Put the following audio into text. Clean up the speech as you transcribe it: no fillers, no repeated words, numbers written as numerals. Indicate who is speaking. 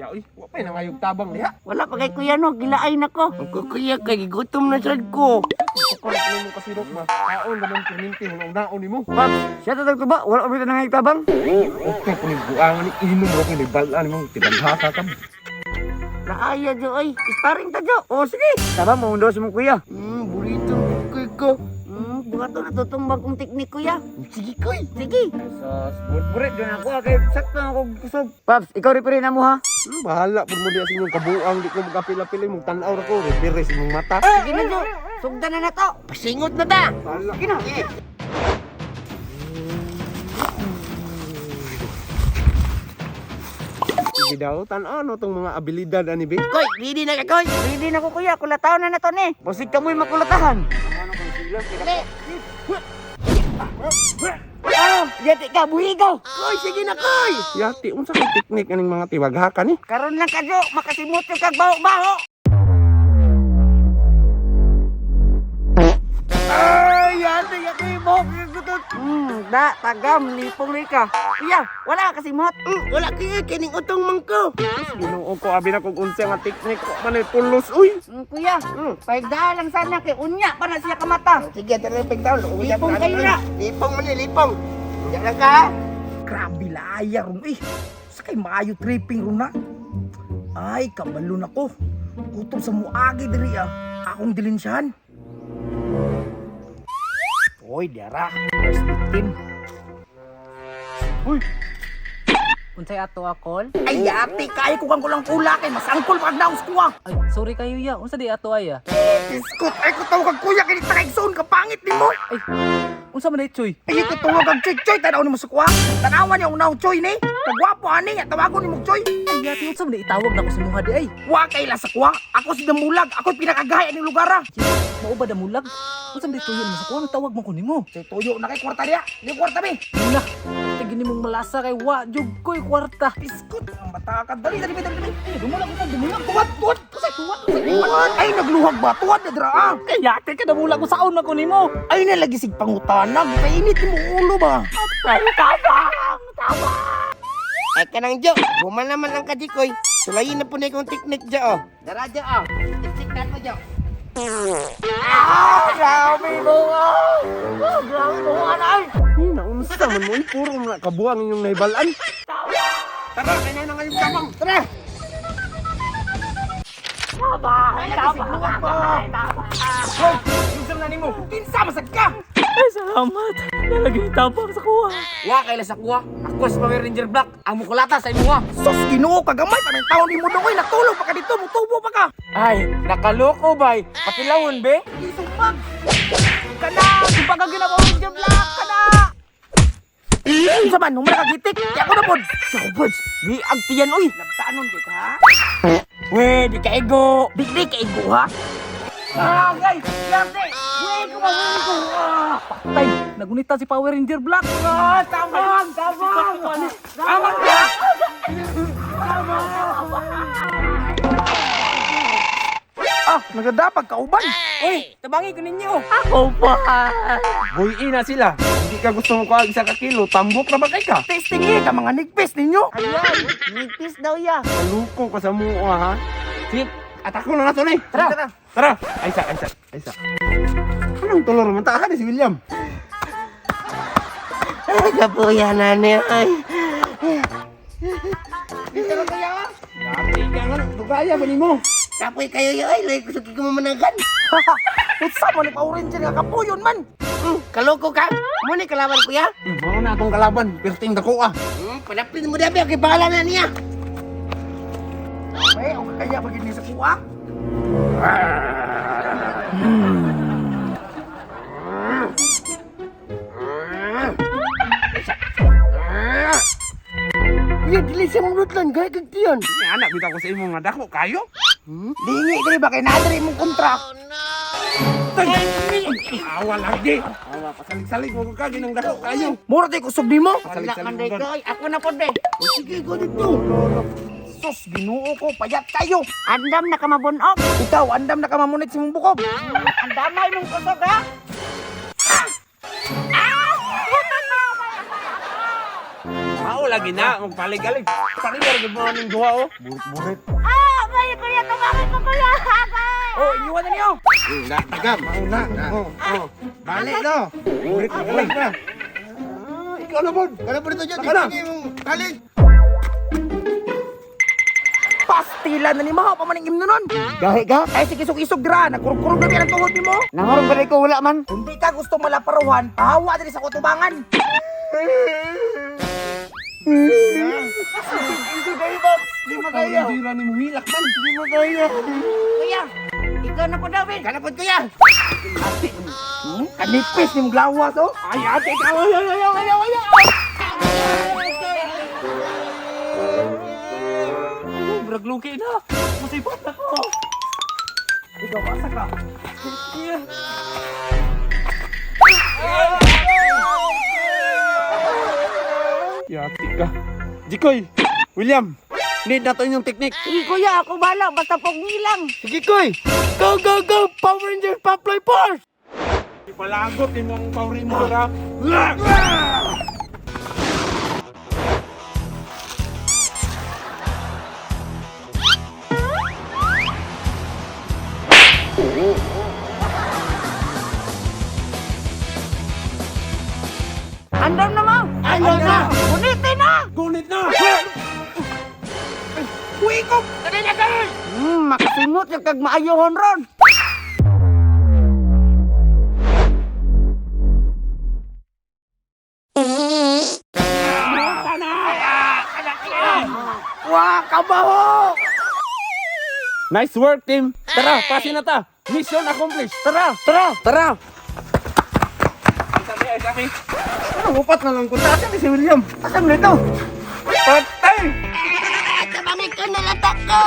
Speaker 1: Kuya oy, wa pa nangayog tabang diha.
Speaker 2: Wala pa kay kuya no, gilaay na ko.
Speaker 3: Ang kuya kay gigutom na sad ko.
Speaker 1: Kukulit nimo kasirok ba? Kaon naman perminti hunaw-naon nimo.
Speaker 3: Paps, siya tatag ko ba? Wala ko bitaw nangayog tabang.
Speaker 1: Okay ko ni buangan ni inom ra ko ni balaan nimo tibaghasa ka.
Speaker 2: Laaya jo oy, sparring ta jo.
Speaker 3: O sige. Tama mo daw sa mong kuya.
Speaker 2: Burito kuy ko. Buhato na to tong bagong teknik kuya.
Speaker 3: Sige koy.
Speaker 2: Sige.
Speaker 3: Sos, burit doon ako ah, kay sakto ako kusog. Paps, ikaw referee na mo ha.
Speaker 1: Bahala pud mo diha sa inyong kabuang di ko magapil-apil mong tan-aw ra ko referee sa imong mata.
Speaker 2: Sige na jo. Sugdan na na to.
Speaker 3: Pasingot na ta.
Speaker 1: Bahala.
Speaker 3: Sige na.
Speaker 1: Sige daw tan-aw no tong mga abilidad ani be.
Speaker 3: Koy, ready na ka koy.
Speaker 2: Ready na ko kuya, kulataw na na to ni.
Speaker 3: Basig kamoy makulatahan. Ah, yati ka buhigaw. Koy, sige na koy.
Speaker 1: Yati unsa kay teknik aning mga tiwaghaka ni?
Speaker 2: Karon lang ka jo, makasimot yung kag baho-baho.
Speaker 3: Ay, yati ka koy mo. Gutot.
Speaker 2: Da, tagam, lipong rin ka. Kuya, wala ka kasimot.
Speaker 3: Wala kayo kining utong mangko.
Speaker 1: Ginoo ko abi na kog unsa nga teknik ko man ay pulos uy.
Speaker 2: Kuya, paigdaan lang sana kay unya pa na siya kamata.
Speaker 3: Sige, tara pigtaw.
Speaker 2: Lipong kayo na.
Speaker 3: Lipong man ni lipong. Diyan lang ka.
Speaker 4: Grabe laaya ron eh. Sa kay maayo tripping ron na. Ay, kabalo na ko. Gutom sa muagi diri ah. Akong dilinsyahan. Oy, diara. First victim.
Speaker 5: Unsay ato akol?
Speaker 4: Ay, ate, kaya ko kang kulang kula kay masangkol pag naos ko ah.
Speaker 5: Ay, sorry kayo ya. Unsa di ato ay ah?
Speaker 4: Iskot, ay ko tawag kag kuya kay takigsoon ka pangit nimo.
Speaker 5: Ay, unsa man di choy?
Speaker 4: Ay ko tawag kag choy choy tanaw nimo sa kuha. Tanawan niya ang naong choy ni. Kagwapo ani, tawagon nimo choy.
Speaker 5: Ay, yati unsa man di itawag nako sa imuha di ay?
Speaker 4: Wa kay la sa kuha. Ako si Damulag, ako'y pinakagahi aning lugar ah.
Speaker 5: Mao ba damulag? Unsa man di tuyo nimo sa kuha? Tawag man ko nimo.
Speaker 4: Say tuyo na kay kwarta diya. Di kwarta be.
Speaker 5: Wala. Tigin nimong malasa kay wa jud koy kwarta.
Speaker 4: Iskot ang bata ka. Dali dali dali dali.
Speaker 5: Ay, dumulag ko dumulag.
Speaker 4: Tuwad tuwad. Tuwad tuwad. Tuwad. Ay nagluhag ba? Tuwad na dira ah.
Speaker 5: Ay, yati ka damulag ko saon man ko nimo.
Speaker 4: Ay nalagi sig pangutana. Painit nimo ulo ba?
Speaker 2: Ay, tabang, tabang.
Speaker 3: Ay kanang jo, human naman ang kadikoy. Sulayin na po na ikong teknik jo. Oh. Dara jo oh. Teknik na ko jo.
Speaker 2: Ah, grabe mo. Ah, Ah, grabe mo anay.
Speaker 1: Ni naunsa man mo uy, puro man na kabuang inyong nahibalan. Tara, kay na ngayong tabang.
Speaker 3: Tara.
Speaker 2: Tabang, tabang, tabang.
Speaker 4: Hoy, kinsa na nimo? Kinsa masag ka?
Speaker 5: Ay, salamat. Nalagay tabang sa kuha.
Speaker 3: Wa kay la sa kuha. Ako sa Power Ranger Black. Ang mukulata sa imuha.
Speaker 4: Sus, Ginoo kagamay pa ng taon nimo dong oy natulog pa ka dito, mutubo pa ka.
Speaker 3: Ay, nakaloko bay. Pakilawon be.
Speaker 4: Isumbag. Kana, sumbag ang ginawa Ranger Black kana. Unsa man humana ka gitik? Di ako na pod.
Speaker 3: Sa buds, di agtiyan oy.
Speaker 4: Labtanon kay ka. ha?
Speaker 3: We, di ka ego.
Speaker 4: Di di kay ha? Ah, guys, yate. Wey, kumahuli ko. Ah,
Speaker 5: Patay, nagunita si Power Ranger Black.
Speaker 4: ah, tabang, tabang. Tabang ka. Ah, nagadapag kauban.
Speaker 3: Uy, tabangi ko ninyo.
Speaker 2: Ako pa.
Speaker 1: Boy na sila. Hindi ka gusto mo kuha isa ka kilo, tambok na ba kay ka?
Speaker 4: Testing eh, ka mga nigpis ninyo.
Speaker 2: Ayan, nigpis daw ya.
Speaker 1: Kaluko ka sa mua ha. Sige, atako na nato ni.
Speaker 3: Tara.
Speaker 1: Tara. Aysa, aysa, aysa. Anong tulor man ta si William?
Speaker 3: Ay, kapuya na niya. Ay.
Speaker 4: Dito na kaya.
Speaker 1: Yati ka nga, dugaya ba nimo?
Speaker 3: Kapoy kayo yo ay, lay kusog ko mamanagan.
Speaker 4: Unsa mo ni Power Ranger nga kapuyon man?
Speaker 3: Kaloko ka. Mo ni kalaban kuya.
Speaker 1: Mao na akong kalaban, perting dako ah.
Speaker 3: Panapin mo dabi, okay, bahala na niya.
Speaker 4: May o kaya ba gid ni sa kuha?
Speaker 3: Kuya, dili siya mong rutlan, gaya kag tiyan.
Speaker 1: Ni anak bitaw ko sa imo nga dako kayo.
Speaker 4: Lingi diri ba kay naa diri imong kontra?
Speaker 1: Awa lagi. Awa pasalig-salig mo ka ginang dako kayo.
Speaker 4: Mura tay kusog nimo.
Speaker 2: Wala man day ko. Ay, ako na pod be.
Speaker 3: Sige, go dito.
Speaker 4: Sus, Ginoo ko, payat kayo.
Speaker 2: Andam na ka mabunok.
Speaker 4: Ikaw, andam na ka mamunit sa imong bukog.
Speaker 2: Andamay mong kusog ha.
Speaker 1: Mao lagi na, magpalig-alig. Palig-alig mo ning duha oh. Burit-burit.
Speaker 2: Ah, may kuya, tumangin ko kuya.
Speaker 4: Oh, inyuan na niyo.
Speaker 3: Na, tagam. Mauna. Oh, oh. Balik no.
Speaker 1: Burit na na. Ah, ikaw na bod.
Speaker 3: Wala po dito dyan.
Speaker 1: Taka na.
Speaker 3: Balik.
Speaker 4: Pastila na ni Maho pa maning imno nun.
Speaker 2: Gahi ka?
Speaker 4: Ay, sige isog-isog dira. Nagkurog-kurog na ang tuhod nimo.
Speaker 2: Nangurog ba ko wala man?
Speaker 4: Kung di ka gusto malaparuhan, pahawa diri sa kutubangan.
Speaker 1: Di makaya. Hindi ra ni muhilak man. Di makaya.
Speaker 2: Kuya, ikaw na po daw, Ben.
Speaker 3: Kana po kuya.
Speaker 4: Kanipis ni mong lawas, oh.
Speaker 1: Ay, ate ka. Ay, ay, ay, ay, ay, ay. Ay, brag luki na. Musibat na ko.
Speaker 4: Ikaw, asa ka?
Speaker 1: Yati ka. Jikoy, William, need na to inyong teknik.
Speaker 2: Sige kuya, ako bahala. Basta pugni lang.
Speaker 1: Sige, Koy. Go, go, go! Power Rangers Poploy Force! Ipalagot imong Power Ranger, ha?
Speaker 2: Andam na mo.
Speaker 1: Andam na!
Speaker 2: Gunitin na!
Speaker 1: Gunit na!
Speaker 4: Uy, ko!
Speaker 2: Makasimot yung kag maayohon ron.
Speaker 4: Wah, kabaho!
Speaker 1: Nice work, team! Tara, pasin na ta! Mission accomplished! Tara!
Speaker 4: Tara!
Speaker 1: Tara! Ano, upat na lang ko. Taas si William.
Speaker 4: Asa mo nito?
Speaker 1: Patay!
Speaker 2: Tabangin ko na latak ko!